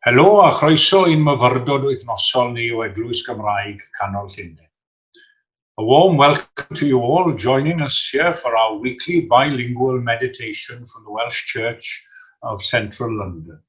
Helo a chroeso i'n myfyrdod wythnosol ni o Eglwys Gymraeg Canol Llundain. A warm welcome to you all joining us here for our weekly bilingual meditation from the Welsh Church of Central London.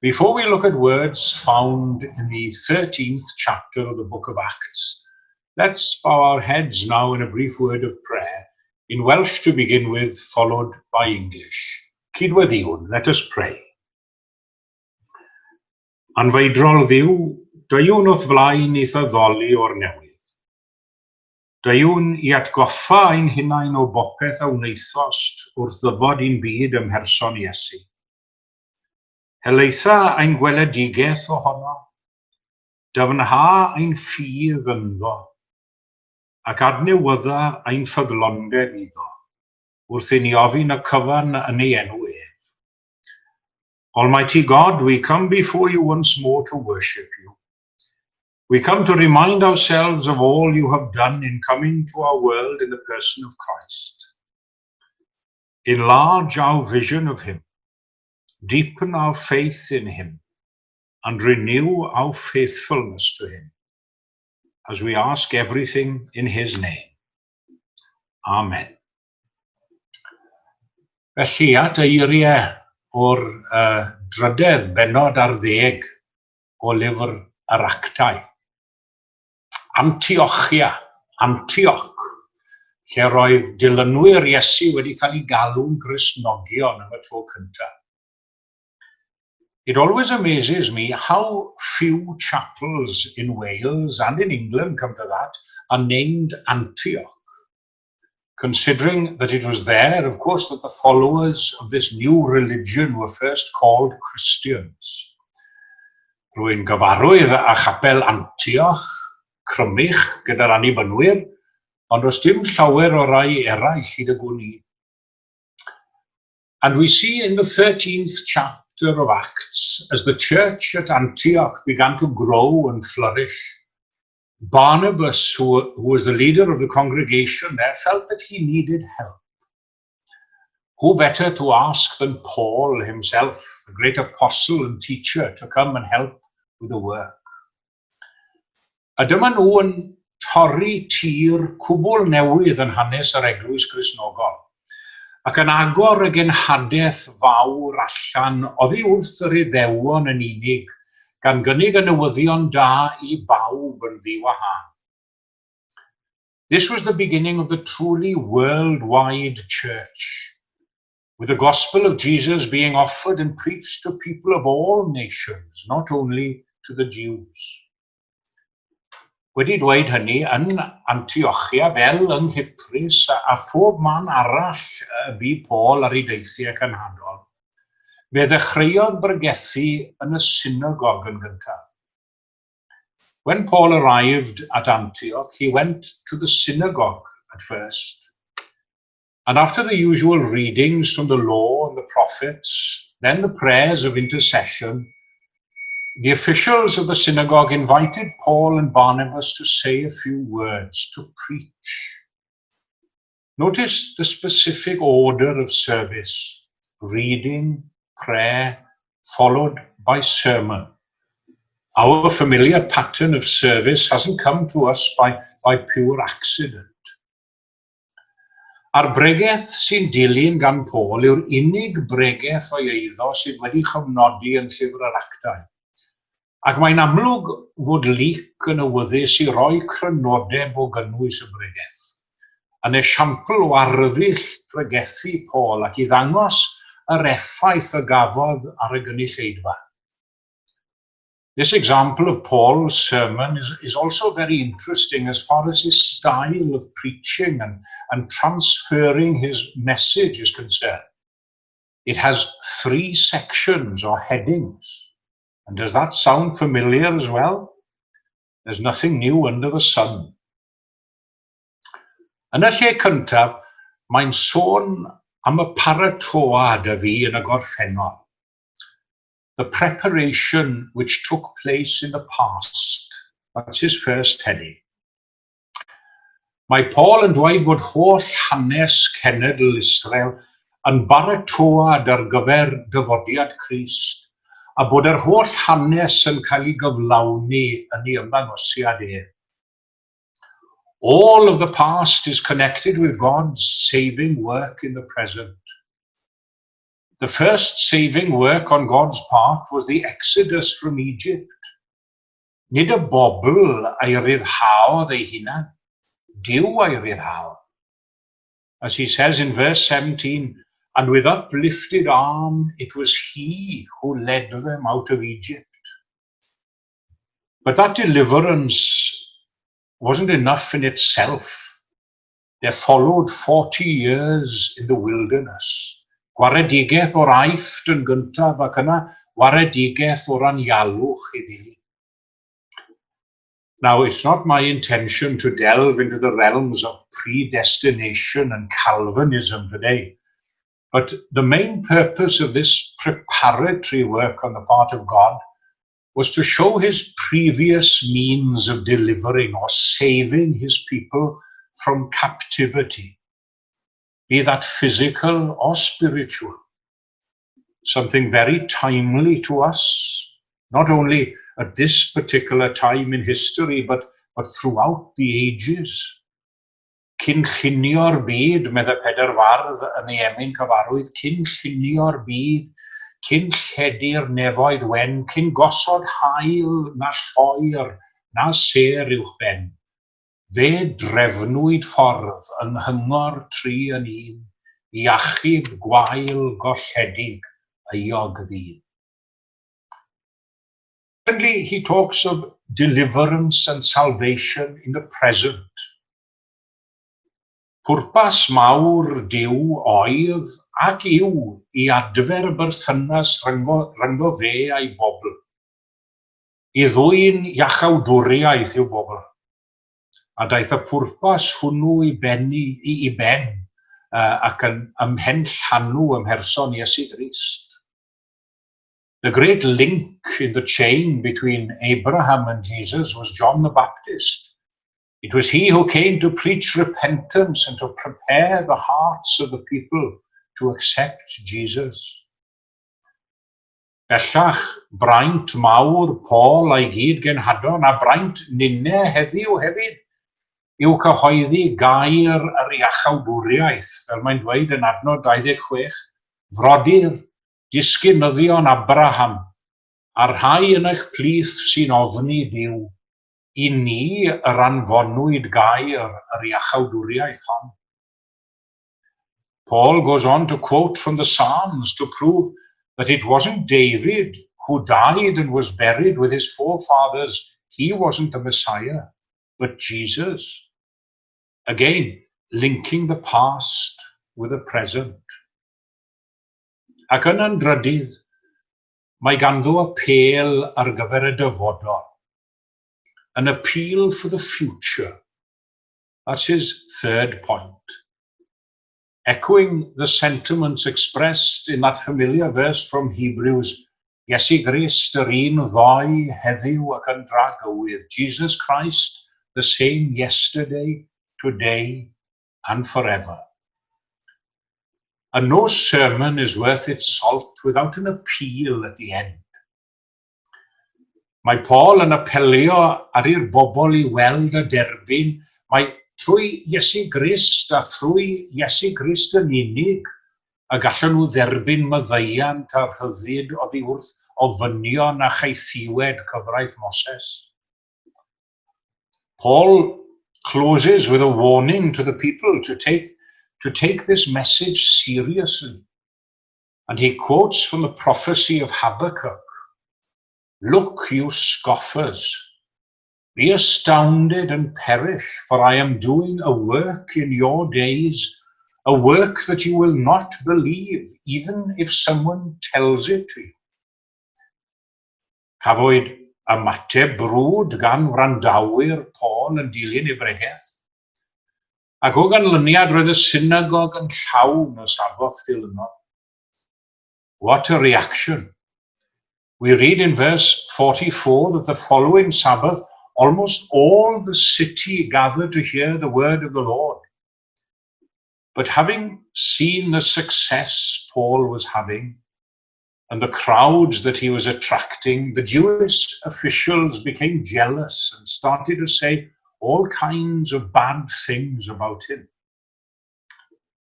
Before we look at words found in the 13th chapter of the book of Acts, let's bow our heads now in a brief word of prayer, in Welsh to begin with, followed by English. Cydweddïwn, let us pray. Anfeidrol Dduw, deuwn o'th flaen i'th addoli o'r newydd. Deuwn i atgoffa ein hunain o bopeth a wnaethost wrth ddyfod i'n byd ym mherson Iesu. Helaetha ein gweledigaeth ohono, dyfnha ein ffydd ynddo, ac adnewydda ein ffyddlondeb iddo, wrth i ni ofyn y cyfan yn ei enw ef. Almighty God, we come before you once more to worship you. We come to remind ourselves of all you have done in coming to our world in the person of Christ. Enlarge our vision of him, deepen our faith in him, and renew our faithfulness to him, as we ask everything in his name. Amen. Felly, at eiriau o'r uh, drydedd bennod ar ddeg o lyfr yr Actau. Antiochia, Antioch, lle roedd dilynwyr Iesu wedi cael eu galw'n Gristnogion am y tro cyntaf. It always amazes me how few chapels in Wales and in England, come to that, are named Antioch. Considering that it was there, of course, that the followers of this new religion were first called Christians. Rwy'n gyfarwydd â chapel Antioch, Crymych, gyda'r Annibynwyr, ond does dim llawer o rai eraill hyd y gwn i. And we see in the 13th chapter of Acts, as the church at Antioch began to grow and flourish, Barnabas, who, who was the leader of the congregation there, felt that he needed help. Who better to ask than Paul himself, the great apostle and teacher, to come and help with the work? A dyma nhw yn torri tir cwbl newydd yn hanes yr Eglwys Gristnogol, ac yn agor y genhadaeth fawr allan oddi wrth yr Iddewon yn unig, gan gynnig y newyddion da i bawb yn ddiwahân. This was the beginning of the truly worldwide church, with the gospel of Jesus being offered and preached to people of all nations, not only to the Jews. Wedi dweud hynny, yn Antiochia fel yng Nghyprus a, a phob man arall y bu Paul ar ei deithiau cenhadol, fe ddechreuodd bregethu yn y synagog yn gyntaf. When Paul arrived at Antioch, he went to the synagogue at first. And after the usual readings from the law and the prophets, then the prayers of intercession, the officials of the synagogue invited Paul and Barnabas to say a few words, to preach. Notice the specific order of service reading, prayer, followed by sermon. Our familiar pattern of service hasn't come to us by, by pure accident. A'r bregeth sy'n dilyn gan Paul yw'r unig bregeth o'i eiddo sydd wedi chofnodi yn Llyfr yr Actau. Ac mae'n amlwg fod Luc yn awyddus i roi crynodeb o gynnwys y bregeth, yn esiampl o arddull pregethu Paul ac i ddangos yr effaith a gafodd ar y gynulleidfa. This example of Paul's sermon is, is also very interesting as far as his style of preaching and, and transferring his message is concerned. It has three sections or headings. And does that sound familiar as well? There's nothing new under the sun. Yn y lle cyntaf, mae'n sôn am y paratoad a fu yn y gorffennol. The preparation which took place in the past. That's his first heading. Mae Paul yn dweud fod holl hanes cenedl Israel yn baratoad ar gyfer dyfodiad Crist, a bod yr holl hanes yn cael ei gyflawni yn ei ymddangosiad e. All of the past is connected with God's saving work in the present. The first saving work on God's part was the exodus from Egypt. Nid y bobl a'i ryddhaodd ei hunan, Duw a'i ryddhaodd. As he says in verse 17, "And with uplifted arm it was he who led them out of Egypt." But that deliverance wasn't enough in itself. There followed 40 years in the wilderness. Gwaredigaeth o'r Aifft yn gyntaf ac yna waredigaeth o'r anialwch i ddilyn. Now, it's not my intention to delve into the realms of predestination and Calvinism today, but the main purpose of this preparatory work on the part of God was to show his previous means of delivering or saving his people from captivity, be that physical or spiritual. Something very timely to us, not only at this particular time in history, but throughout the ages. Cyn llunio'r byd, medde Pedr Fardd yn ei emyn cyfarwydd, cyn llunio'r byd, cyn lledu'r nefoedd wen, cyn gosod haul na lloer na sêr uwch ben. Fe drefnwyd ffordd yng nghyngor tri yn un i achub gwael golledig euog ddyn. Secondly, he talks of deliverance and salvation in the present. Pwrpas mawr Duw oedd ac yw i adfer y berthynas rhyngddo fe a'i bobl, i ddwyn iachawdwriaeth i'w bobl. A daeth y pwrpas hwnnw i ben ac yn ymhen llanw ym mherson Iesu Grist. The great link in the chain between Abraham and Jesus was John the Baptist. It was he who came to preach repentance and to prepare the hearts of the people to accept Jesus. Bellach, braint mawr Paul a'i gyd genhadon a braint ninne heddiw hefyd yw cyhoeddi gair yr iachawdwriaeth, fel mae'n dweud yn adnod 26, "Frodyr, disgynyddion Abraham, a'r rhai yn eich plith sy'n ofni Duw, i ni yr anfonwyd gair yr iachawdwriaeth hon." Paul goes on to quote from the Psalms to prove that it wasn't David who died and was buried with his forefathers. He wasn't the Messiah, but Jesus. Again, linking the past with the present. Ac yn drydydd, mae ganddo apêl ar gyfer y dyfodol. An appeal for the future. That's his third point. Echoing the sentiments expressed in that familiar verse from Hebrews, "Iesu Grist yr un ddoe, heddiw ac yn dragywydd." Jesus Christ, the same yesterday, today, and forever. And no sermon is worth its salt without an appeal at the end. Mae Paul yn apelio ar i'r bobl i weld a derbyn mai trwy Iesu Grist a thrwy Iesu Grist yn unig y gallan nhw dderbyn maddeuant a rhyddid oddi wrth ofynion a chaethiwed cyfraith Moses. Paul closes with a warning to the people to take this message seriously. And he quotes from the prophecy of Habakkuk. "Look, you scoffers, be astounded and perish, for I am doing a work in your days, a work that you will not believe, even if someone tells it to you." Cafwyd ymateb brwd gan wrandawyr Paul yn dilyn ei bregeth. Ac o ganlyniad roedd y synagog yn llawn y Saboth dilynol. What a reaction! We read in verse 44 that the following Sabbath, almost all the city gathered to hear the word of the Lord. But having seen the success Paul was having, and the crowds that he was attracting, the Jewish officials became jealous and started to say all kinds of bad things about him.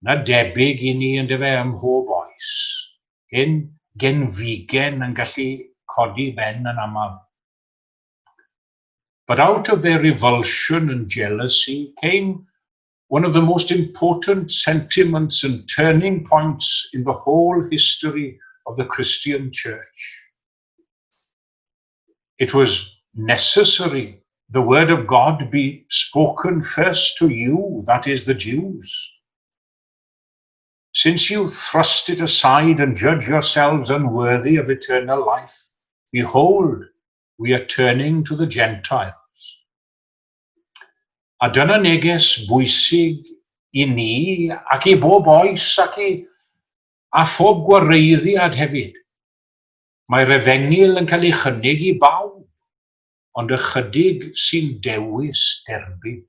'Na debyg i ni yn dyfe ym mhob oes. Hen genfigen yn gallu codi ben yn aml. But out of their revulsion and jealousy came one of the most important sentiments and turning points in the whole history of the Christian Church. It was necessary the word of God be spoken first to you, that is, the Jews. Since you thrust it aside and judge yourselves unworthy of eternal life, behold, we are turning to the Gentiles. A dyna neges bwysig i ni ac i bob oes ac i a phob gwareiddiad hefyd. Mae'r efengyl yn cael ei chynnig i bawb, ond ychydig sy'n dewis derbyn.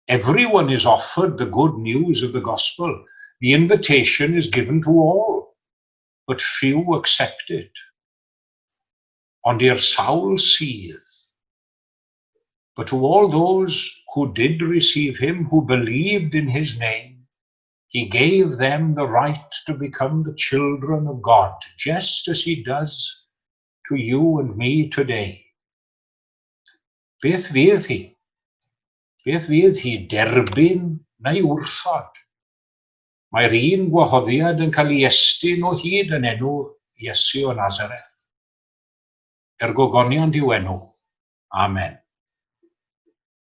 Everyone is offered the good news of the gospel. The invitation is given to all, but few accept it. Ond i'r sawl sydd, but to all those who did receive him, who believed in his name, he gave them the right to become the children of God, just as he does to you and me today. Beth fydd hi? Beth fydd hi, derbyn neu wrthod? Mae'r un gwahoddiad yn cael ei estyn o hyd yn enw Iesu o Nazareth. Er gogoniant i'w enw. Amen.